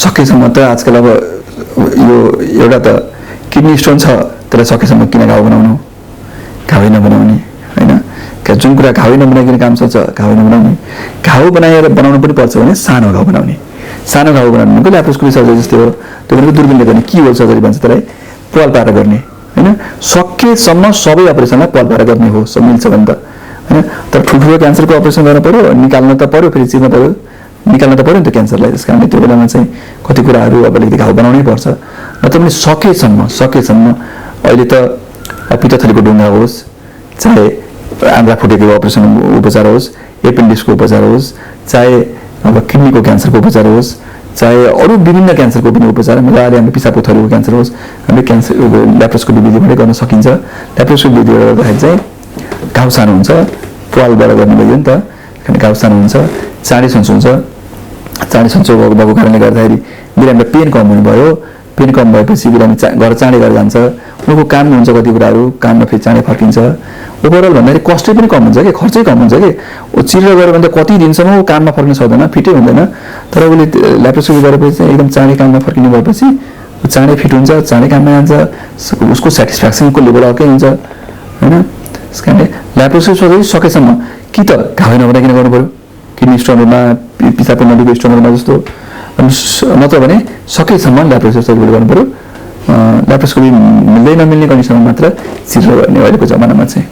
सकेसम्म त आजकल अब यो एउटा त किडनी स्टोन छ त्यसलाई सकेसम्म किन घाउ बनाउनु, घाउ नबनाउने होइन। जुन कुरा घाउ नबनाइकन काम चल्छ घाउ नबनाउने, घाउ बनाएर बनाउनु पनि पर्छ भने सानो घाउ बनाउने। सानो घाउ बनाउनु भनेको ल्याप्रोस्कोपी सर्जरी जस्तै हो, त्यो भनेको दूरबीनले गर्ने की होल सर्जरी भन्छ त्यसलाई, पाल पारेर गर्ने होइन। सकेसम्म सबै अपरेसनलाई पाल पारेर गर्ने हो मिल्छ भने त होइन। तर ठुल्ठुलो क्यान्सरको अपरेसन गर्न पर्यो, निकाल्न त पर्यो, फेरि चिर्न पर्यो, निकाल्न त पर्यो नि त क्यान्सरलाई। त्यस कारणले त्यो बेलामा चाहिँ कति कुराहरू अब अलिकति घाउ बनाउनै पर्छ। नत्र पनि सकेसम्म अहिले त पित्तथलीको ढुङ्गा होस्, चाहे आन्द्रा फुटेको अपरेसन उपचार होस्, एपेन्डिक्सको उपचार होस्, चाहे अब किडनीको क्यान्सरको उपचार होस्, चाहे अरू विभिन्न क्यान्सरको पनि उपचार, मजाले हाम्रो पिसाबको थरीको क्यान्सर होस्, हामीले क्यान्सर ल्याप्रोस्कोपी विधिबाटै गर्न सकिन्छ। ल्याप्रोस्कोपी विधिबाट गर्दाखेरि चाहिँ घाउ सानो हुन्छ, पालबाट गर्ने भयो नि त, घाउ सानो हुन्छ, चाँडै सन्चो हुन्छ। चाँडै सन्चो भएको कारणले गर्दाखेरि बिरामीलाई पेन कम हुनुभयो, पेन कम भएपछि बिरामी घर चाँडै गरेर जान्छ, उनको काम हुन्छ, कति कुराहरू काममा फेरि चाँडै फर्किन्छ। ओभरअल भन्दाखेरि कस्टै पनि कम हुन्छ कि, खर्चै कम हुन्छ कि। चिरेर गऱ्यो भने त कति दिनसम्म ऊ काममा फर्किन सक्दैन, फिटै हुँदैन। तर उसले ल्याप्रोस्कोपी गरेपछि चाहिँ एकदम चाँडै काममा फर्किनु भएपछि ऊ चाँडै फिट हुन्छ, चाँडै काममा जान्छ, उसको सेटिस्फ्याक्सनको लेभल अर्कै हुन्छ होइन। त्यस कारणले ल्याप्रोस्कोपी सर्जरी सकेसम्म कि त घाउ नबनाइकन गर्नु पऱ्यो, किडनी स्टोनहरूमा, पिसाबको नलीको स्टोनहरूमा जस्तो, नत्र भने सकेसम्म ल्याप्रोस्कोपी सर्जरी गर्नु पऱ्यो। ल्याप्रोस्कोपी मिल्दै नमिल्ने कन्डिसनमा मात्र चिरेर गर्ने अहिलेको जमानामा चाहिँ।